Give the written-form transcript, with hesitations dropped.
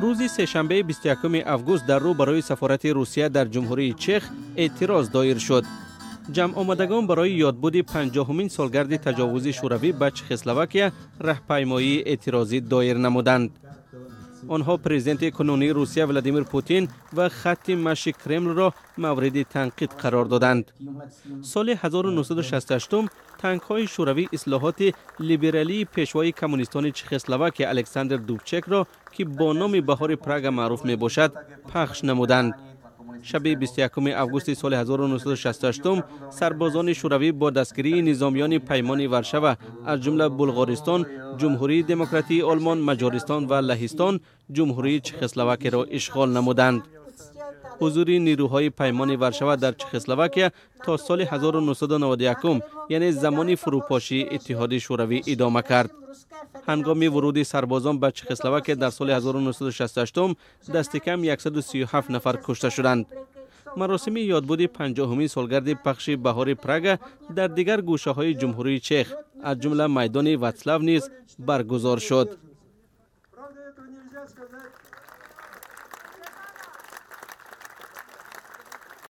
Рӯзи сешанбеи 21 август дар рӯ барои сафорати Русия дар Ҷумҳурии Чех эътироз доир шуд. Ҷамъомадагон барои ёдбуди 50-ҳумин солгарди таҷовузи Шӯравӣ ба Чехословакия раҳпаймоии эътирозӣ доир намуданд. Онҳо президенти кунунии Русия Владимир Путин ва хатти маши Кремлро мавриди танқид қарор доданд. Соли 1968 танкҳои шӯравӣ ислоҳоти либералии пешвои коммунистони Чехословакия Александр Дубчекро, ки бо номи Баҳори Прага маъруф мебошад, пахш намуданд. Шаби 21 августи соли 1968 сарбозони шӯравӣ бо дастгирии низомиёни Паймони Варшава, аз ҷумла Булғористон, Ҷумҳурии Демократии Олмон, Маҷористон ва Лаҳистон, Ҷумҳурии Чехословакияро ишғол намуданд. Ҳузури нирӯҳои Паймони Варшава дар Чехословакия то соли 1991, яъне замони фурӯпошии Иттиҳоди Шӯравӣ, идома кард. Ҳангоми вуруди сарбозон ба Чехословакия дар соли 1968 дасти кам 137 нафар кушта шуданд. Маросими ёдбуди 50-ҳумин солгарди пахши Баҳори Прага дар дигар гӯшаҳои Ҷумҳурии Чех, аз ҷумла майдони Ватслав низ баргузор шуд.